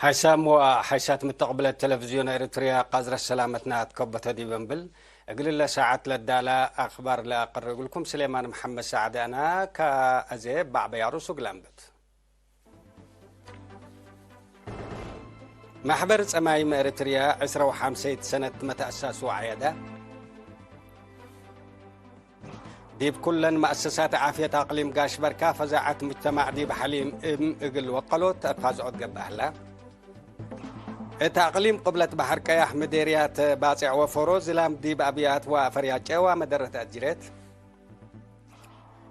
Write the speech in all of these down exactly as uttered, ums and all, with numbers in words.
ሓይሳም ወሓይሳት ምተቅብለት ቴሌቪዝዮን ኤሪትርያ፣ ቃዝረት ሰላመትና ትከበተ ዲብ እንብል፣ እግልለ ሳዐት ለዳላ አክባር ለአቀርብ እግልኩም ስሌማን መሐመድ ሳዕድ አና። ከአዜ ባዕበያሩ ሱግ ለአንብት። መሕበር ጸማይም ኤሪትርያ ዕስራ ወሐምሰይት ሰነት መተአሳሱ ዐየደ። ዲብ ኩለን መአሰሳት ዓፍየት አቅሊም ጋሽ በርካ ፈዛዐት ሙጅተማዕ ዲብ ሐሊብ እም እግል ወቀሎት አትፋዝዖት ገብአ ህላ። እት አቅሊም ቅብለት በሐር ቀያሕ ምዴርያት ባጼዕ ወፎሮ ዝላም ዲብ አብያት ወፈርያጨ ወመደረት አጅሬት።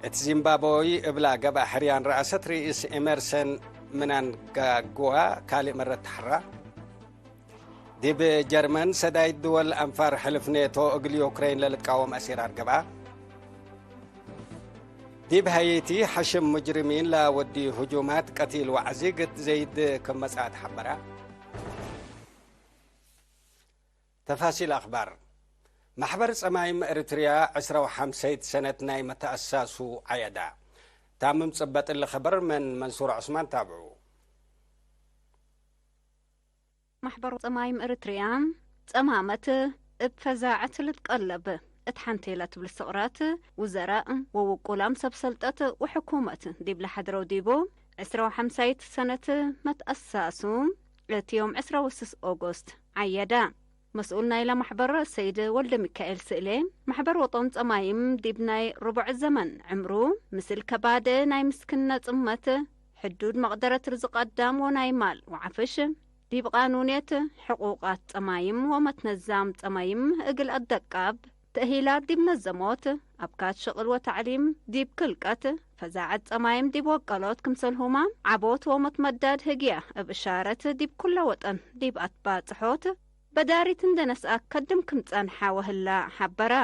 እት ዚምባብወይ እብላ ገብአ ሕርያን ረአሰት ርኢስ ኤመርሰን ምናንጋግዋ ካልእ መረት ተሐራ። ዲብ ጀርመን ሰዳይት ድወል አንፋር ሕልፍ ኔቶ እግል ዩክሬን ለልትቃወም አሲር አርገብአ። ዲብ ሀይቲ ሐሽም ሙጅሪሚን ለወዲ ህጁማት ቀቲል ወዐዚግ እት ዘይድ ክም መጽአ ተሐበረ። ተፋሲል አክባር። መሕበር ጸማይም ኤሪትርያ ዕስራ ወሐምሰይት ሰነት ናይ መተአሳሱ ዐየዳ። ታምም ጽበጥ እሊ ኸበር ምን መንሱር ዑስማን ታብዑ። መሕበር ጸማይም ኤሪትርያ፣ ጸማመት እብ ፈዛዐት ልትቀለብ እት ሐንቴ ለትብል ስቅራት፣ ውዘራእ ወውቁላም ሰብ ሰልጠት ወሕኩመት ዲብ ለሐድረው ዲቡ፣ ዕስራ ወሐምሳይት ሰነት መትአሳሱ፣ እት ዮም ዕስራ ወስስ ኦጎስት ዐየዳ። መስኡል ናይለ መሕበር ሰይድ ወልደሚካኤል ስእሌ፣ መሕበር ወጠን ጸማይም ዲብ ናይ ርቡዕ ዘመን ዕምሩ፣ ምስል ከባደ ናይ ምስክነ ጽመት፣ ሕዱድ መቅደረት ርዝቅ አዳም ወናይ ማል ወዓፍሽ፣ ዲብ ቃኑንየት ሕቁቃት ጸማይም ወመትነዛም ጸማይም እግል አደቃብ፣ ተእሂላት ዲብ ነዘሞት፣ አብካት ሽቅል ወተዕሊም ዲብ ክልቀት፣ ፈዛዐት ጸማይም ዲብ ወቀሎት፣ ክምሰልሁመ ዐቦት ወመትመዳድ ህግየ እብ እሻረት ዲብ ኩለ ወጠን ዲብ አትባጽሖት በዳሪት እንዴ ነስአ ከድም ክም ጸንሐ ወህላ ሐበረ።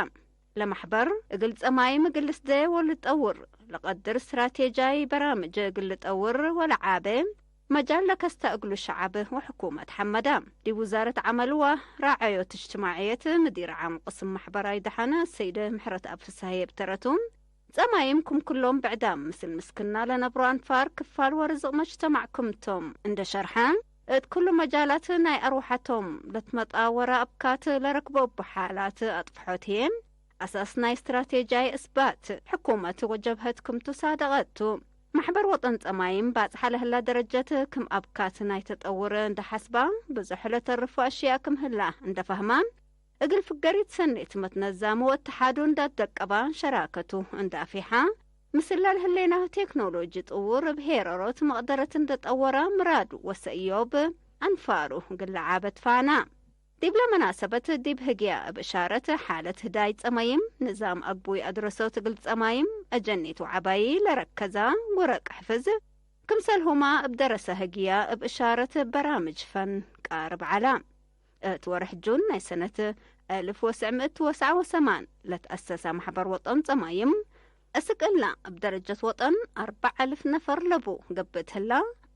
ለመሕበር እግል ጸማይም እግል ልስደየ ወልጠውር ለቀድር ስትራቴጃይ በራምጅ እግል ልጠውር ወለዓቤ መጃል ለከስተ እግሉ ሸዐብ ወሕኩመት ሐመደ። ዲብ ውዛረት ዐመል ወራዐዮት እጅትማዕየት ምዲር ዓም ቅስም መሕበራይ ደሐን ሰይድ ምሕረትአብ ፍስሀዬ እብ ተረቱ፣ ጸማይም ክም ክሎም ብዕዳም ምስል ምስክና ለነብሮ አንፋር ክፋል ወርዝቅ መጅተማዕ ክምቶም እንዴ ሸርሐ፣ እት ክሉ መጃላት ናይ አርወሐቶም ለትመጣወረ አብካት ለረክቦ እቡ ሓላት አጥፍሖት ህዬ፣ አሳስ ናይ ስትራቴጃይ እስባት ሕኩመት ወጀብሀት ክምቱ ሳደቀት ቱ። መሕበር ወጠን ጸማይም ባጽሓ ለህላ ደረጀት ክም አብካት ናይ ተጠውር እንዴ ሐስባ፣ ብዞሕ ለተርፎ አሽያእ ክም ህላ እንዴ ፈህማ፣ እግል ፍገሪት ሰኔት መትነዛም ወእትሓዱ እንዴ አደቀባ ሸራከቱ እንዴ አፌሓ፣ ምስል ለልህሌናህ ቴክኖሎጂ ጥውር እብ ሄረሮት መቅደረት እንዴ ጠወረ ምራዱ ወሰእዮብ አንፋሩ እግል ለዓበ ትፋና። ዲብለ መናሰበት ዲብ ህግያ እብ እሻረት ሓለት ህዳይ ጸማይም፣ ንዛም አግቡይ አድረሶት እግል ጸማይም፣ አጀኒት ወዐባዪ ለረከዛ ወረቅ ሕፍዝ፣ ክምሰልሁማ እብ ደረሰ ህግያ እብ እሻረት በራምጅ ፈን ቃርብ ዐላ። እት ወርሕ ጁን ናይ ሰነት አልፍ ወትስዕ ምእት ወሰዓ ወሰማን ለትአሰሰ መሕበር ወጠን ጸማይም፣ እስክ እላ እብ ደረጀት ወጠን አርበዕ አልፍ ነፈር ለቡ ገብእ እት ህላ፣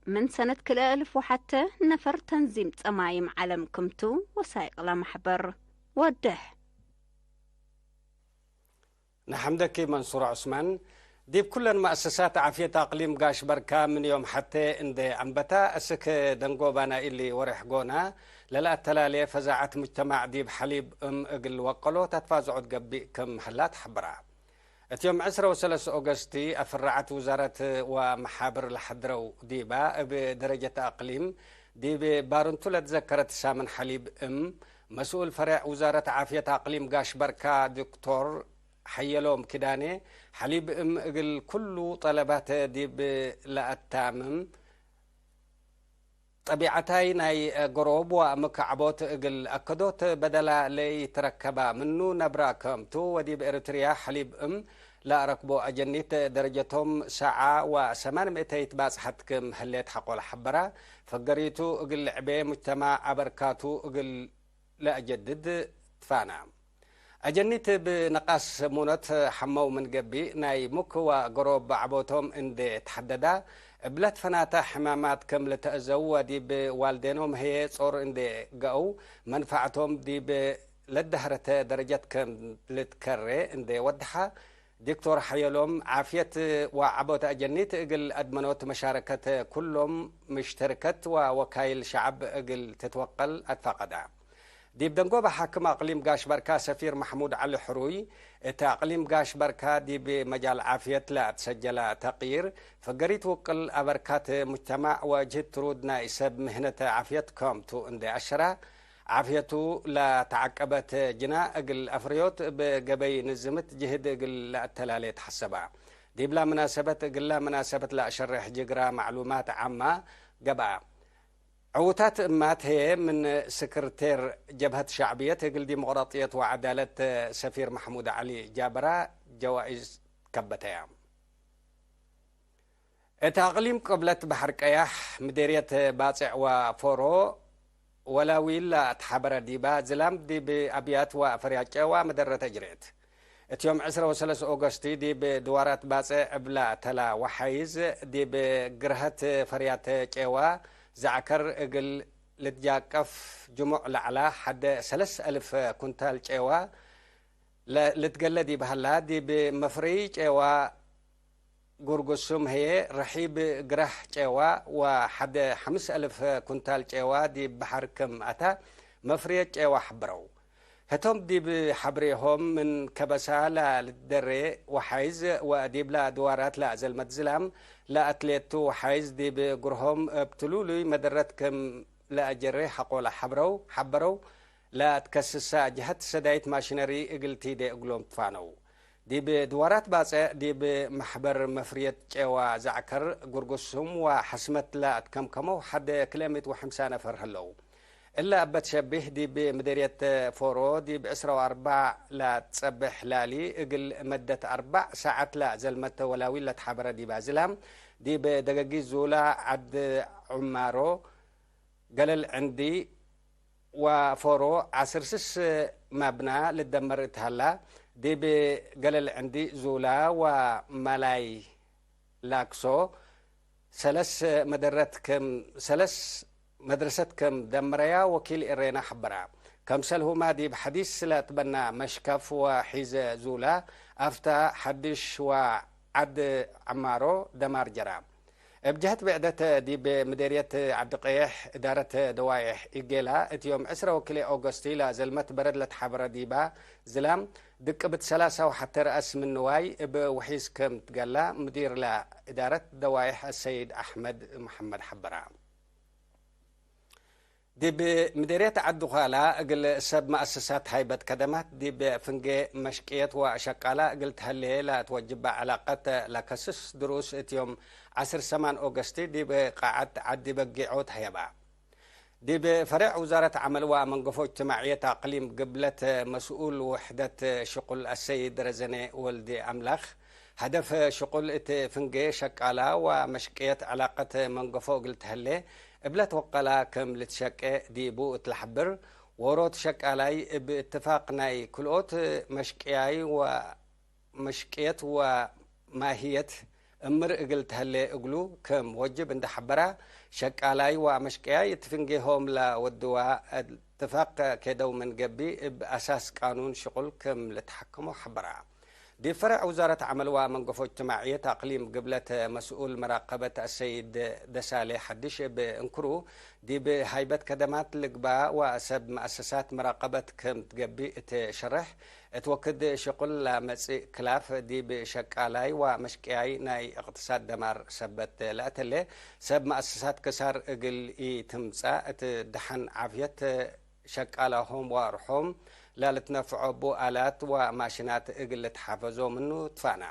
ምን ሰነት ክልኤ አልፍ ወሐቴ ነፈር ተንዚም ጸማይም ዐለም ክምቱ ወሳይቅ ለመሕበር ወድሕ። ነሐምደኪ መንሱር ዑስማን። ዲብ ኩለን መአሰሳት ዓፍየት አቅሊም ጋሽ በርካ ምን ዮም ሐቴ እንዴ አንበታ፣ እስክ ደንጎባና እሊ ወሬሕ ጎና ለለአተላሌ ፈዛዐት ሙጅተማዕ ዲብ ሐሊብ እም እግል ወቀሎት አትፋዝዖት ገብእ ክም ህላ ተሐብራ። እት ዮም ዕስረ ወሰለስ ኦገስት አፍራዐት ውዛረት ወመሓብር ለሐድረው ዲባ፣ እብ ደረጀት አቅሊም ዲብ ባርንቱ ለትዘከረት ሳምን ሐሊብ እም፣ መስኡል ፈሬዕ ውዛረት ዓፍየት አቅሊም ጋሽ በርካ ዶክቶር ሐየሎም ኪዳኔ፣ ሐሊብ እም እግል ኩሉ ጠለባት ዲብ ለአታምም፣ ጠቢዐታይ ናይ ገሮብ ወአምክ ዐቦት እግል አከዶት በደላ ለኢትረከባ ምኑ ነብራ ክምቱ ወዲብ ኤሪትርያ ሐሊብ እም ለአረክቦ አጀኒት ደረጀቶም ሰዓ ወሰማን ምእተይት ባጽሐት ክም ህሌት ሐቆ ለሐበራ፣ ፈገሪቱ እግል ልዕቤ ሙጅተማዕ አበርካቱ እግል ለአጀድድ ትፋና። አጀኒት እብ ነቃስ ሙኖት ሐመው ምን ገብእ፣ ናይ ሙክ ወገሮብ ዐቦቶም እንዴ ተሐደዳ፣ እብ ለትፈናተ ሕማማት ክም ልትአዘው ወዲብ ዋልዴኖም ህዬ ጾር እንዴ ገአው፣ መንፈዐቶም ዲብ ለደሀረተ ደረጀት ክም ልትከሬ እንዴ ወደሐ፣ ዲክቶር ሐየሎም፣ ዓፍየት ወዐቦት አጀኒት እግል አድመኖት መሻረከት ኩሎም ምሽተርከት ወወካይል ሸዐብ እግል ትትወቀል አትፋቀዳ። ዲብ ደንጎበ ሓክም አቅሊም ጋሽ በርካ ሰፊር መሕሙድ ዐሊ ሕሩይ፣ እት አቅሊም ጋሽ በርካ ዲብ መጃል ዓፍየት ለአትሰጀለ ተቅይር፣ ፈገሪት ውቅል አበርካት ሙጅተማዕ ወጅህድ ትሩድ ናይ ሰብ ምህነት ዓፍየት ከምቱ እንዴ አሸራ፣ ዓፍየቱ ለተዐቀበት ጅና እግል አፍርዮት እብ ገበይ ንዝምት ጅህድ እግል ለአተላሌ ተሐሰባ። ዲብላ መናሰበት እግላ መናሰበት ለአሸርሕ ጅግራ መዕሉማት ዓማ ገብአ። ዕዉታት እማት ህዬ ምን ስክርቴር ጀብሀት ሸዕብየት እግል ዲሞቅራጥየት ወዐዳለት ሰፊር መሕሙድ ዐሊ ጃበራ ጀዋኢዝ ከበተያ። እት አቅሊም ቅብለት በሐር ቀያሕ፣ ምዴርየት ባጽዕ ወፎሮ ወላዊል ለአትሓበረ ዲባ ዝላም ዲብ አብያት ወፈርያት ጨዋ መደረት አጅሬት። እት ዮም ዕስረ ወሰለስ ኦገስቲ ዲብ ድዋራት ባጽዕ እብላ ተላ ወሓይዝ ዲብ ግርሀት ፈርያት ጨዋ ዘዐከር እግል ልትጃቀፍ ጅሙዕ ለዐላ ሐደ ሰለስ አልፍ ኩንታል ጨዋ ለ-፣ ልትገለ ዲብ ሀላ፣ ዲብ መፍረዪ ጨዋ ጉርጉሱም ህዬ፣ ረሒብ ግራህ ጨዋ ወሐደ ሐምስ አልፍ ኩንታል ጨዋ ዲብ በሐር ክም አታ መፍረየት ጨዋ ሐብረው። ህቶም ዲብ ሐብሬሆም ምን ከበሳ ለልትደሬ ወሓይዝ ወዲብላ ድዋራት ለአዘልመት ዝላም ለአትሌቱ ወሓይዝ ዲብ ግርሆም እብ ትሉሉይ መደረት ክም ለአጀሬ ሐቆለ ሐብረው፣ ሐበረው። ለአትከስሳ ጀሀት ሰዳይት ማሽነሪ እግል ቲዴ እግሎም ትፋነው። ዲብ ድዋራት ባጽዕ ዲብ መሕበር መፍርየት ጨዋ ዘዐከር፣ ጉርጉሱም ወሐስመት ለአትከምከመው ሐደ ክልኤ ምእት ወሐምሳ ነፈር ህለው። እለ እበ ትሸቢህ ዲብ ምዴርየት ፎሮ ዲብ ዕስራ ወአርበዕ ለአትጸብሕ ላሊ እግል መደት አርበዕ ሳዐት ለአዘልመት ወላዊል ለትሓበረ ዲባ ዝላም ዲብ ደገጊት ዙላ ዐድ ዑማሮ ገለል ዕንዲ ወፎሮ ዐስር ስስ መብና ልደመር እት ሀላ፣ ዲብ ገለል ዕንዲ ዙላ ወመላይ ላክሶ ሰለስ መደረት ክም፣ ሰለስ መድረሰት ክም ደመረያ ወኪል ኤሬና ሐበራ። ከምሰልሁማ ዲብ ሐዲስ ለትበና መሽከፍ ወሒዘ ዙላ፣ አፍታ ሐድሽ ወዐድ ዐማሮ ደማር ጀራ። እብ ጀህት ብዕደት ዲብ ምዴርየት ዐዲ ቀይሕ እዳረት ደዋይሕ ኢጌላ እት ዮም ዕስረ ወክልኤ ኦገስቲ ለአዘልመት በረድ ለትሓበረ ዲባ ዝላም ድቅብት ሰላሳ ወሐተ ረአስ ምን ንዋይ እብ ውሒዝ ክም ትገላ ምዲርለ እዳረት ደዋይሕ አሰይድ አሕመድ መሐመድ ሐበራ። ዲብ ምዴርየት ዐዱ ኻላ እግል ሰብ መአሰሳት ሃይበት ከደማት ዲብ ፍንጌ መሽቅየት ወሸቃላ እግል ተሀሌ ለትወጅበ ዐላቀት ለከስስ ድሩስ እት ዮም ዐስር ሰማን ኦገስቲ ዲብ ቃዐት ዐዲ በጊዖ ተህየባ። ዲብ ፈሬዕ ውዛረት ዐመል ወመንገፎ እጅትማዕየት አቅሊም ግብለት መስኡል ውሕደት ሽቁል አሰይድ ረዘኔ ወልዲ አምላክ፣ ሀደፍ ሽቁል እት ፍንጌ ሸቃላ ወመሽቅየት ዐላቀት መንገፎ እግል ተህሌ እብለ ትወቀላ ክም ልትሸቄ ዲቡ እት ለሐብር፣ ዎሮት ሸቃላይ እብ እትፋቅ ናይ ክልኦት መሽቅያይ ወ-፣ መሽቅየት ወማህየት እምር እግል ተህሌ እግሉ ክም ወጅብ እንደ ሐበራ፣ ሸቃላይ ወመሽቅያይ እት ፍንጌሆም ለወድዋ እትፋቅ ኬደው ምን ገብእ፣ እብ አሳስ ቃኑን ሽቁል ክም ልትሐክሞ ሐበራ። ዲብ ፈረዕ ውዛረት ዐመል ወመንገፎ እጅትማዕየት አቅሊም ግብለት መስኡል መራቀበት አሰይድ ደሳሌ ሐድሽ እብ እንክሩ፣ ዲብ ሃይበት ከደማት ልግባእ ወሰብ መአሰሳት መራቀበት ክም ትገብእ እት ሸርሕ፣ እት ወክድ ሽቁል ለመጽእ ክላፍ ዲብ ሸቃላይ ወመሽቅያይ ናይ እቅትሳድ ደማር ሰበት ለአተሌ፣ ሰብ መአሰሳት ክሳር እግል ኢትምጸእ እት ደሐን ዓፍየት ሸቃላሆም ወአርሖም ለልትነፍዖ እቡ አላት ወማሽናት እግል ልትሓፈዞ ምኑ ትፋና።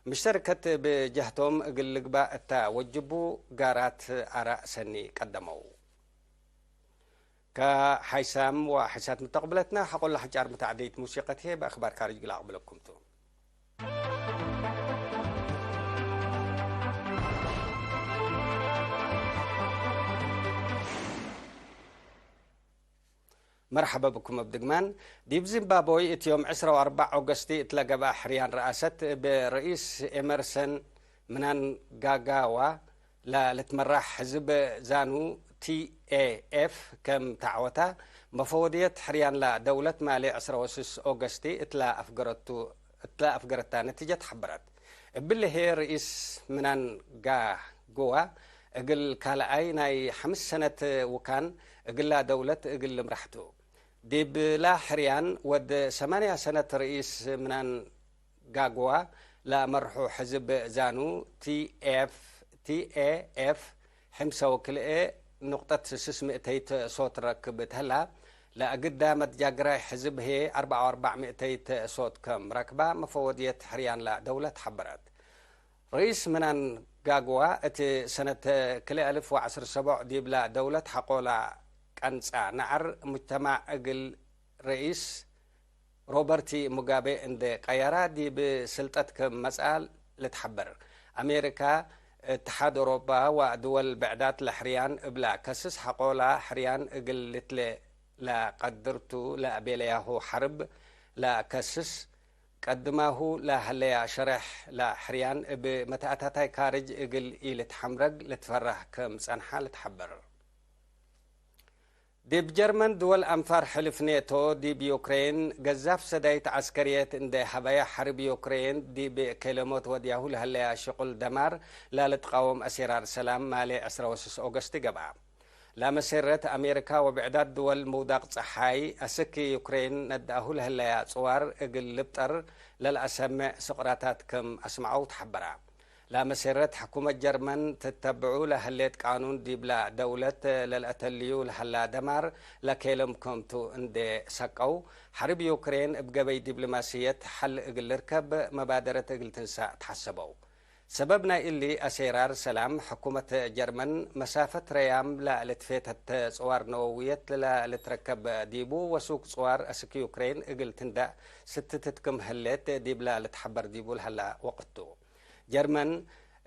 ምሽተርከት እብ ጀህቶም እግል ልግባእ እተ ወጅቡ ጋራት አራእ ሰኒ ቀደመው። ከሓይሳም ወሐይሳት ምተቅብለትና ሐቆለ ሐጫር መታዕደይት ሙሲቀት ህዬ በአክባር ካርጅ እግል አቅብለኩም ቱ። መርሐበ ብኩም እብ ድግማን። ዲብ ዚምባብወይ እት ዮም ዕስራ ወአርበዕ ኦገስቲ እት ለገብአ ሕርያን ረአሰት፣ እብ ርኢስ ኤመርሰን ምናንጋጋዋ ለልትመራሕ ሕዝብ ዛኑ ቲ ኤ ኤፍ ከም ተዐወታ፣ መፈወድየት ሕርያን ለደውለት ማሌ ዕስራ ወስስ ኦገስቲ እት ለአፍገረቱ ለአፍገረታ ነቲጀት ሐበረት። እብሊ ህዬ ርኢስ ምናንጋግዋ እግል ካልኣይ ናይ ሐምስ ሰነት ውካን እግላ ደውለት እግል ልምራሕ ቱ። ዲብላ ሕርያን ወድ ሰማንያ ሰነት ርኢስ ምናንጋግዋ ለአመርሑ ሕዝብ ዛኑ ቲ ኤፍ፣ ቲ ኤ ኤፍ፣ ሕምሰ ወክልኤ ንቁጠት ስስ ምእተይት ሶት ረክብ ተህላ፣ ለአግዳ መትጃግራይ ሕዝብ ህዬ አርበዕ ወአርበዕ ምእተይት ሶት ከም ረክባ መፈወድየት ሕርያንላ ደውለት ሐበረት። ርኢስ ምናንጋግዋ እት ሰነት ክልኤ አልፍ ወዐስር ሰቦዕ ዲብላ ደውለት ሐቆላ ቀንጻ ነዐር ሙጅተማዕ እግል ርኢስ ሮበርቲ ሙጋቤ እንዴ ቀየራ ዲብ ስልጠት ክም መጽአ ልትሐበር። አሜሪካ፣ እትሓድ ኦሮባ ወድወል ብዕዳት ለሕርያን እብላ ከስስ ሐቆላ ሕርያን እግል ልትሌ ለቀድር ቱ ለቤለያሁ ሐርብ ለከስስ፣ ቀድማሁ ለሀለያ ሸሬሕ ለሕርያን እብ መትአታታይ ካርጅ እግል ኢልትሐምረግ ልትፈራህ ክም ጸንሐ ልትሐበር። ዲብ ጀርመን ድወል አንፋር ሕልፍ ኔቶ ዲብ ዩክሬን ገዛፍ ሰዳይት ዐስከርየት እንዴ ሀበያ ሐርብ ዩክሬን ዲብ ኬለሞት ወድያሁ ለሀለያ ሽቁል ደማር ላልትቃወም አሴራር ሰላም ማሌ ዕስራ ወስስ ኦገስት ገብአ። ላመሴረት አሜሪካ ወብዕዳት ድወል ምውዳቅ ጸሓይ አስክ ዩክሬን ነድአሁ ለሀለያ ጽዋር እግል ልብጠር ለልአሰምዕ ስቅራታት ክም አስመዐው ተሐበራ። ላመሴረት ሕኩመት ጀርመን ትተብዑ ለህሌት ቃኑን ዲብላ ደውለት ለልአተልዩ ለሀላ ደማር ለኬለም ክምቱ እንዴ ሰቀው፣ ሐርብ ዩክሬን እብ ገበይ ዲብሎማስየት ሐል እግል ልርከብ መባደረት እግል ትንሳእ ተሐሰበው። ሰበብ ናይ እሊ አሴራር ሰላም፣ ሕኩመት ጀርመን መሳፈት ረያም ለልትፌተት ጽዋር ነወውየት ለልትረከብ ዲቡ ወሱቅ ጽዋር አስክ ዩክሬን እግል ትንዳእ ስትትት ክም ህሌት ዲብላ ልትሐበር ዲቡ ለሀላ ወቅት ቱ። ጀርመን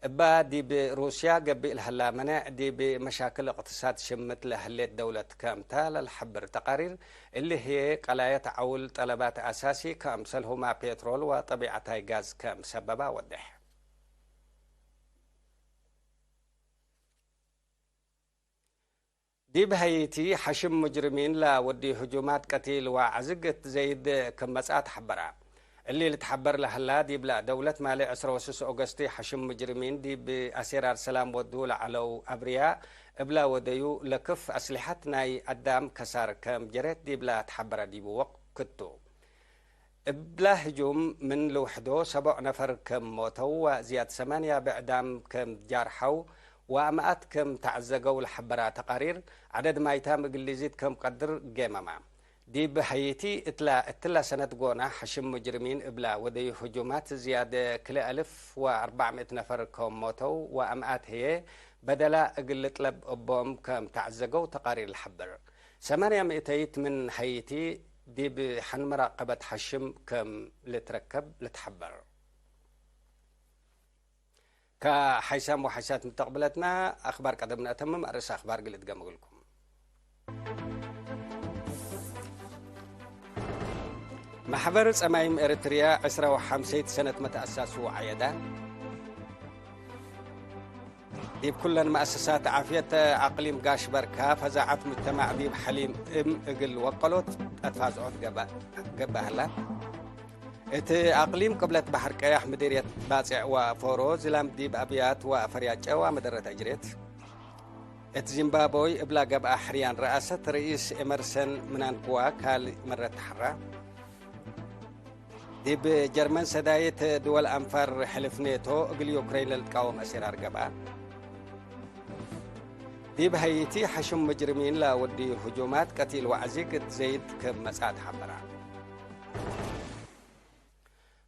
እባ ዲብ ሩስያ ገብእ ለሀላ መኔዕ፣ ዲብ መሻክል እቅትሳድ ሽምት ለህሌት ደውለት ክምታ ለልሐብር ተቃሪር፣ እሊ ህዬ ቀላየት ዐውል ጠለባት አሳሲ፣ ክምሰልሁማ ፔትሮል ወጠቢዐታይ ጋዝ ክም ሰበባ ወዴሕ። ዲብ ሀይቲ፣ ሐሽም ሙጅርሚን ለወድዩ ህጁማት ቀቲል ወዐዝግ እት ዘይድ ክም መጽአ ተሐበረ። እሊ ልትሐበር ለሀላ፣ ዲብለ ደውለት ማሌ ዕስራ ወስስ ኦገስት፣ ሐሽም ሙጅርሚን ዲብ አሴራር ሰላም ወዱ ለዐለው አብርያ፣ እብላ ወደዩ ለክፍ አስሊሐት ናይ አዳም ከሳር ከም ጀሬት ዲብላ ተሐበረ ዲቡ ወቅት ቱ። እብላ ህጁም ምን ልውሕዶ ሰቦዕ ነፈር ከም ሞተው ወዝያድ ሰማንያ ብዕዳም ከም ጃርሐው ወአምኣት ከም ተዐዘገው ለሐበራ ተቃሪር፣ ዐደድ ማይታም እግል ሊዚድ ከም ቀድር ጌመመ። ዲብ ሀይቲ እትላ፣ እትላ ሰነት ጎና ሐሽም ሙጅርሚን እብላ ወደዩ ህጁማት ዝያድ ክልኤ አልፍ ወአርበዕ ምእት ነፈር ከም ሞተው ወአምኣት ህዬ በደላ እግል ልጥለብ እቦም ከም ተዐዘገው ተቃሪር ለሐብር። ሰማንያ ምእተይት ምን ሀይቲ ዲብ ሐን መራቀበት ሐሽም ከም ልትረከብ ልትሐበር። ከሐይሳም ወሐይሳት ምተቅብለትና አክባር ቀደም ነአተምም፣ አርእስ አክባር ግል እድገም እግልኩም። መሕበር ጸማይም ኤረትርያ ዕስራ ወሐምሰይት ሰነት መተአሳሱ ወዐየዳ። ዲብ ኩለን መአሰሳት ዓፍየት አቅሊም ጋሽ በርካ ፈዛዐት ሙጅተማዕ ዲብ ሐሊም እም እግል ወቀሎት አትፋዝዖት ገብአ፣ ገብአ ህላ። እት አቅሊም ቅብለት በሐር ቀያሕ ምዲርየት ባጼዕ ወፎሮ ዝላም ዲብ አብያት ወፈርያጨ ወመደረት አጅሬት። እት ዚምባብወይ እብላ ገብአ ሕርያን ረአሰት ርኢስ ኤመርሰን ምናንግዋ ካልእ መረት ተሐራ። ዲብ ጀርመን ሰዳይት ድወል አንፋር ሕልፍ ኔቶ እግል ዩክረይን ለልትቃወም አሴራር ገብአ። ዲብ ሀይቲ ሐሽም ሙጅርሚን ለወድዩ ህጁማት ቀቲል ወዐዚግ እት ዘይድ ክም መጽአት ሐበራ።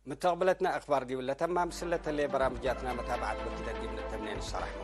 ምተቅብለትና አክባር ዲብ ለተማም ስለተሌ በራምጃትና መታብዐት ወትደዲብ ንተምኔ ንሰራሕሙ።